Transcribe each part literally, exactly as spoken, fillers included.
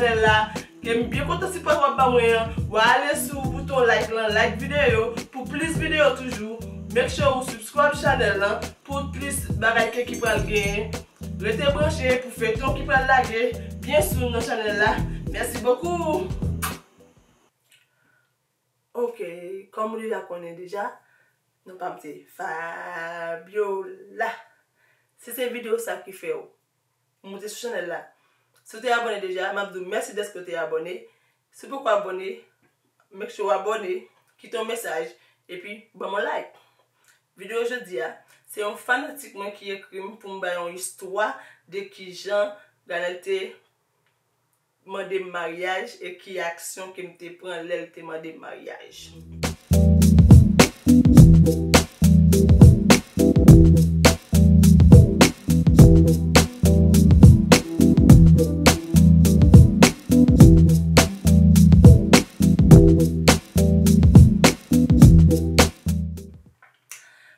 chanèl la, ke m byen kontan sipò w ap ba mwen an. W a ale sou bouton like lan, like videyo, pou plis videyo toujou. Make sure ou subscribe chanèl lan, pou plis bagay ke ki pral genyen. Rete branche pou feyton ki pral lage byen soon nan chanèl la. Mèsi bokou. Ok, kòm ou deja konnen deja, non pa m se Fabiola. Si se videyo sa ki fè w moute sou chanèl la, si w te abòne deja, m ap di w mèsi dèske w te abòne. Si w poko abòne, make sure w abòne, kite yon mesaj, epi ban m yon like. Videyo jodi a, se yon fanatik mwen ki ekri m pou m bay yon istwa de kijan Ganèl te mande m maryaj e ki aksyon ke m te pran lè l te mande m maryaj.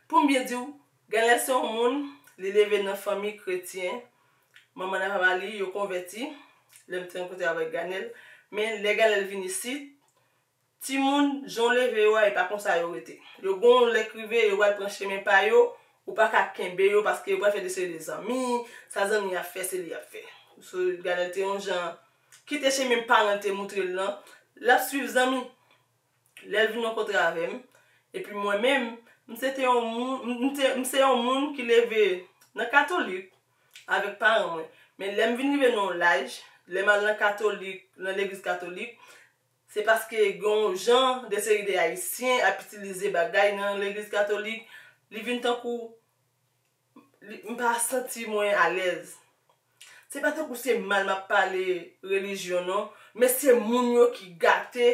Pou m byen di w, Ganèl se yon moun, li leve nan fanmi kretyen. Manman l ak papa li, yo konvèti lè m te rankontre avèk Ganèl. Men lè Ganèl vin isit, timoun, jan w leve yo a, e pa konsa yo rete. Yo gon lè k rive, yo pral pran chemen pa yo, ou pa ka kenbe yo paske yo pral fè de seri de zanmi, sa zanmi ap fè, se li y ap fè. So, Ganèl te yon jan, kite chemen paran l te moutre l lan, l ap swiv zanmi. Lè l vin rankontre avè m, epi mwen menm, m se te yon moun, m, m te, m se yon moun ki leve nan katolik avèk paran mwen. Men lè m vin rive nan yon laj, lè m al nan katolik, nan legliz katolik, se paske gen yon jan de seri de Ayisyen ap itilize bagay nan legliz katolik, li vin tankou, li, m pa santi mwen alèz. Se pa tankou se mal m ap pale relijyon non, men se moun yo ki gate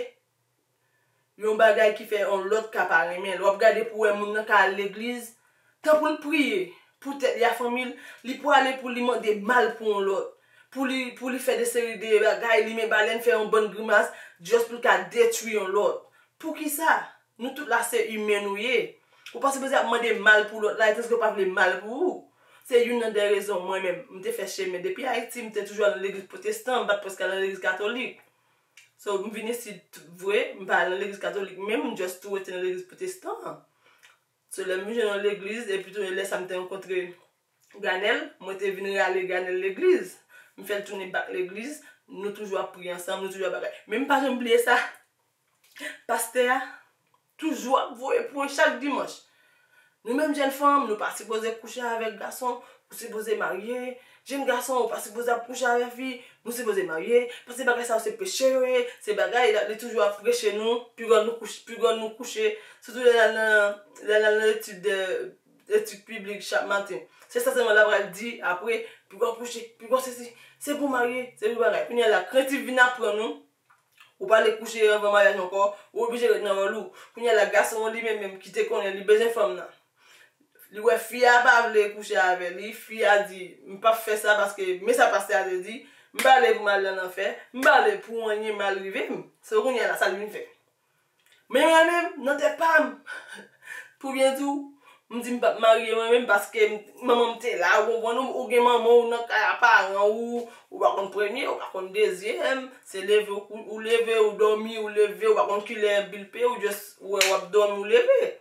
yon bagay ki fè yon lòt ka pa renmen l. W ap gade pou w wè moun nan ka al legliz, tan pou l priye pou tèt li ak fanmi l, li prale pou li mande mal pou yon lòt. Pou li, pou li fè de seri de bagay, li men balèn fè yon bann grimas, just pou l ka detwi yon lòt. Poukisa? Nou tout la se imen nou ye. Ou pa sipoze ap mande mal pou lòt la, e tanske w pa vle mal pou ou. Se youn nan de rezon mwen menm, m te fè chemen. Depi Ayiti, m te toujou al nan legliz pwotestan, m pa t prèske al nan legliz katolik. So, m vin isit vre, m pa al nan legliz katolik menm, m just tou rete nan legliz pwotestan an. So, lè m vin jwenn yon legliz, epi tou lè sa m te rankontre Ganèl, mwen te vin rale Ganèl legliz. M fè l tounen back legliz, nou toujou ap priye ansanm, nou toujou ap bagay. Men m pa janm bliye sa. Pastè a toujou ap voye pwen chak dimanch. Nou menm jèn fanm, nou pa sipoze kouche avèk gason, ou sipoze marye. Jèn gason, ou pa sipoze ap kouche avèk fi, nou sipoze marye. Paske bagay sa yo se peche yo ye, se bagay, li toujou ap preche nou, pi grann nou kouche, pi grann nou kouche. Sitou lè l al nan, lè l al nan etid de, etid piblik chak maten. Se sa sèlman l ap pral di apre, pi grann kouche, pi grann sesi, se pou marye, se pou bagay. Kounye a la, krentif vin ap pran nou. Ou pa vle kouche anvan maryaj ankò, ou oblije ret nan wòl ou. Kounye a la, gason an li menm menm ki te konnen li bezwen fanm nan. Li wè fi a pa vle kouche avè li, fi a di, "M p ap fè sa paske men sa pastè a te di, m pa vle pou m al nan lanfè, m pa vle pou anyen mal rive m." Se kounye a la, sa l vin fè. Men mwen menm, nan tèt pa m, pou byen di w, m di m p ap marye mwen menm paske m, manman m te la, ou konprann, ou, ou gen manman w nan kay a paran w, ou pa konn premye, ou pa konn dezyèm, se leve ou, ou leve, ou dòmi, ou leve, ou pa konn kilè bil peye, ou just wè w ap dòmi, ou leve.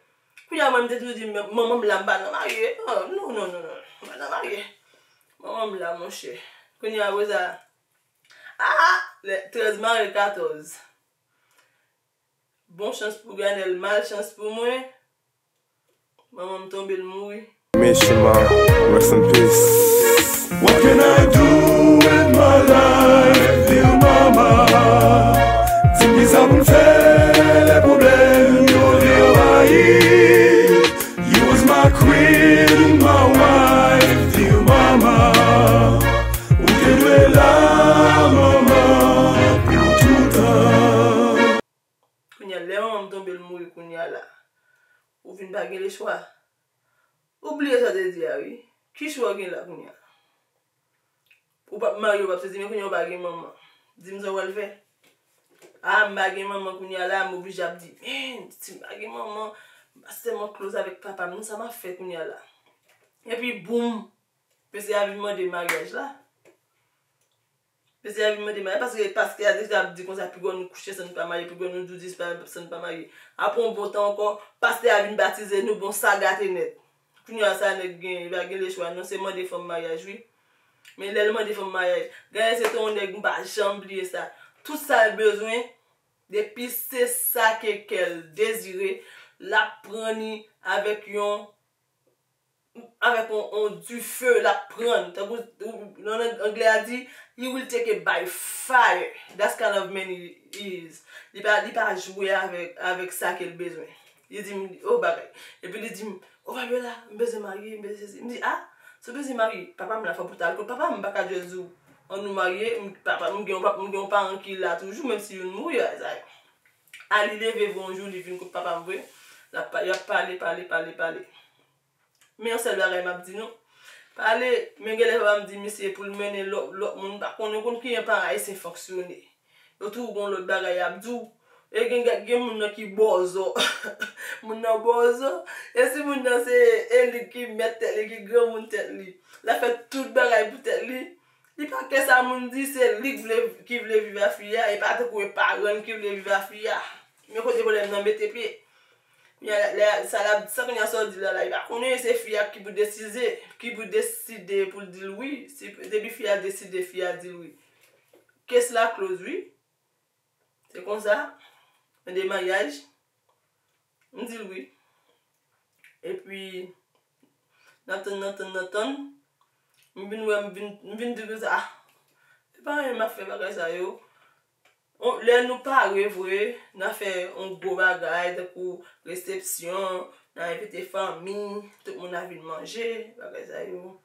Kounye a mwen m te toujou di, "Men manman m la, m pa nan marye." Non, non, non, non, non, m pa nan marye. Manman m la, monchè. Kounye a, apre sa, ah, lè trèz mare katòz. Bon chans pou Ganèl, mal chans pou mwen. Manman m tonbe, l mouri. Mishima, rest in peace. What can I do with my life, dear mama? Di m kisa pou m fè, lè pwoblèm yo vin anvayi. You was my queen, my wife, dear mama. Ou te dwe la, manman, pou toutan. Kounye a, lè manman m tonbe, l mouri kounye a la. Ou vin pa gen lechwa. Ou bliye sa w te di a, wi. Ki chwa w gen la kounye a? Ou p ap marye, ou p ap sezi, men kounye a ou pa gen manman. Di m sa w pral fè. A, m pa gen manman kounye a la, m oblije ap di, "Men, si m pa gen manman, m pa sèlman close avèk papa m, non, sa m ap fè kounye a la?" Epi, boum, mesye a vin mande maryaj la. Mesye a vin mande marye, paske pastè a deja ap di konsa, pigwa nou kouche san nou pa marye, pigwa nou doudou san nou pa marye. Apre yon bon tan ankò, pastè a vin batize nou, bon, sa gate nèt. Kounye a sa nèg gen, li pa gen lechwa non, se mande fanm maryaj wi. Men lè l mande fanm maryaj, gade se te yon nèg, m pa janm bliye sa. Tout sa l bezwen, depi se sa ke kè l dezire, l ap pran li avèk yon, avèk yon, yon dife, l ap pran. Tankou, nan lang anglè a di, "He will take it by fire." That's kind of man he is. Li pa, li pa jwe avèk, avèk sa ke l bezwen. Li di m, oh, bagay. Epi li di m, oh, Fabiola, m bezwen marye, m bezwen sesi. M di, ah, si w bezwen marye, papa m la fò pou ta al kot papa m, m pa ka just di w, an nou marye, m, papa, m gen yon pap-, m gen yon paran ki la toujou, menm si youn mouri, a, sa. A li leve vre yon jou, li vin kot papa m vre, l ap pa-, y ap pale, pale, pale, pale. Men yon sèl bagay m ap di nou. Pale, men gen lè papa m di misye pou l mennen lòt, lòt moun, m pa konnen, konn kijan paran ayisyen fonksyone. Yo toujou gon lòt bagay y ap di w. E gen, gen, gen moun nan ki bòzò. Moun nan bòzò. E si moun nan se, e li ki mèt tèt li, ki granmoun tèt li. L ap fè tout bagay pou tèt li. Li pa kè sa moun di, se li k vle, ki vle viv a fi a, e pa tankou e paran l ki vle viv a fi a. Men kote pwoblèm nan mete pye. Kounye a, lè, sa l ap, sa kounye a sa w di la, la, li pa konnen se fi a ki pou deside, ki pou deside pou l di l wi. Si, depi fi a deside, fi a di l wi. Case la close wi. Se konsa, mande maryaj, m di l wi. Epi, n ap tann, n ap tann, n ap tann. M vin wè, m vin, m vin di konsa, ah, se pa anyen m ap fè bagay sa yo. On, lè nou pare vre, n a fè yon gwo bagay, tankou resepsyon, n a envite fanmi, tout moun a vin manje, bagay sa yo.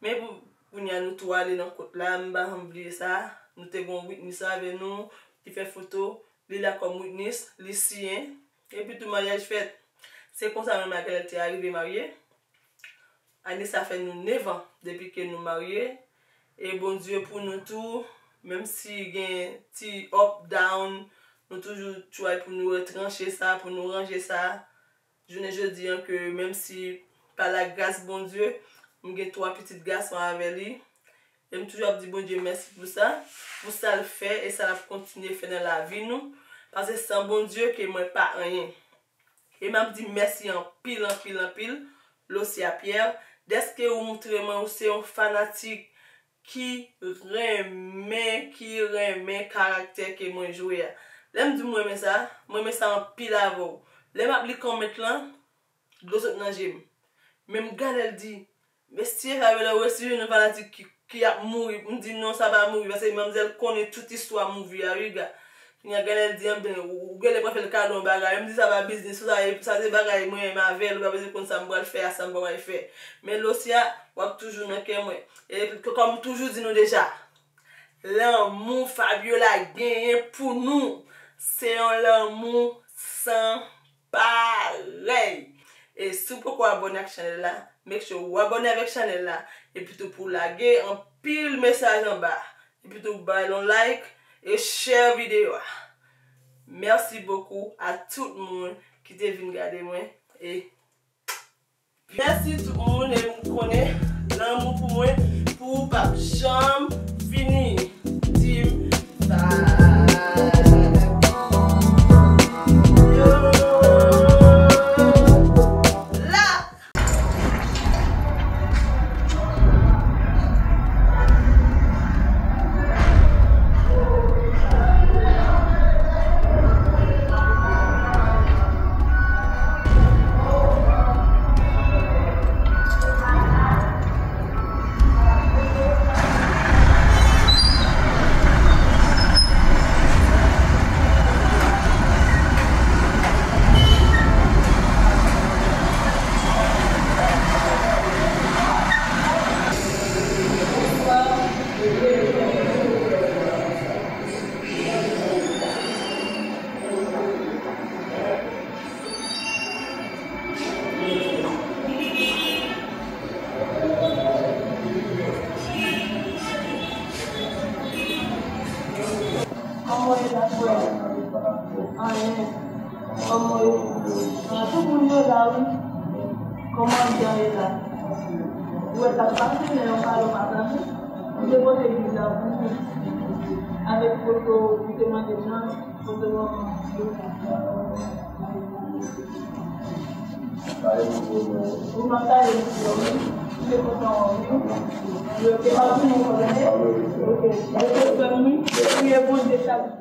Men pou kounye a nou tou ale nan kot la, m pa janm bliye sa. Nou te gen yon witness avè nou, ki fè foto, li la kòm witness, li siyen, epi tou maryaj fèt. Se konsa menm Marie-Claire te arive marye. Ane sa fè nou nèf an depi ke nou marye. E Bondye pou nou tou, menm si gen ti up, down, nou toujou try pou nou retranche sa, pou nou ranje sa. Jounen jodi an ke menm si pa lagras Bondye, m gen twa pitit gason avè li. E m toujou ap di Bondye mèsi pou sa, pou sa l fè e sa l ap kontinye fè nan lavi nou. Paske san Bondye ke mwen pa anyen. E m ap di mèsi anpil, anpil, anpil, Locia Pierre, dèske ou moutre mwen ou se yon fanatik ki renmen, ki renmen karaktè ke mwen jwe a. Lè m di m renmen sa, m renmen sa anpil avè w. Lè m ap li kòmant lan, dlo sot nan je m. Men m gade l di, mesye, sa vle di w resi jwenn yon fanatik ki, ki ap mouri. M di non, sa pa mouri, paske manmzèl konnen tout istwa movie a, wi, gad. Kounye a, gade l di, anben, ou, ou genlè pral fè l kado yon bagay. M di, sa pa biznis ou, sa, sa se bagay mwen menm avè l, ou pa bezwen konn sa m pral fè a, sa m pa pral fè. Men Locia, w ap toujou nan kè mwen. E k-, kòm m toujou di nou deja, lanmou Fabiola genyen pou nou, se yon lanmou san parèy. E si w poko abòne ak chanèl la, make sure ou abòne avèk chanèl la, epi tou pou w lage anpil mesaj anba, epi tou bay yon like e share videyo a. Mèsi bokou a tout moun ki te vin gade mwen, e mèsi tout moun, e m konnen lanmou pou mwen, pou ou p ap janm fini. Team Fab. Yo. La. Kòman w ye la, frè? Anyen. Kòman w ye? Ah, tout moun yo la, wi. Kòman jan ye la? Ou wè sa k pase, men yon pale w pa tande. Ou te pote egliz la pou ou. Avèk foto, ou te mande m nan, foto manman. Ou pa pale m pou yo, wi. Ou te kontan wè w, wi. Wi, ok, pa tounen w konnen. Ok. Ou te fè m, wi. Priye Bondye chak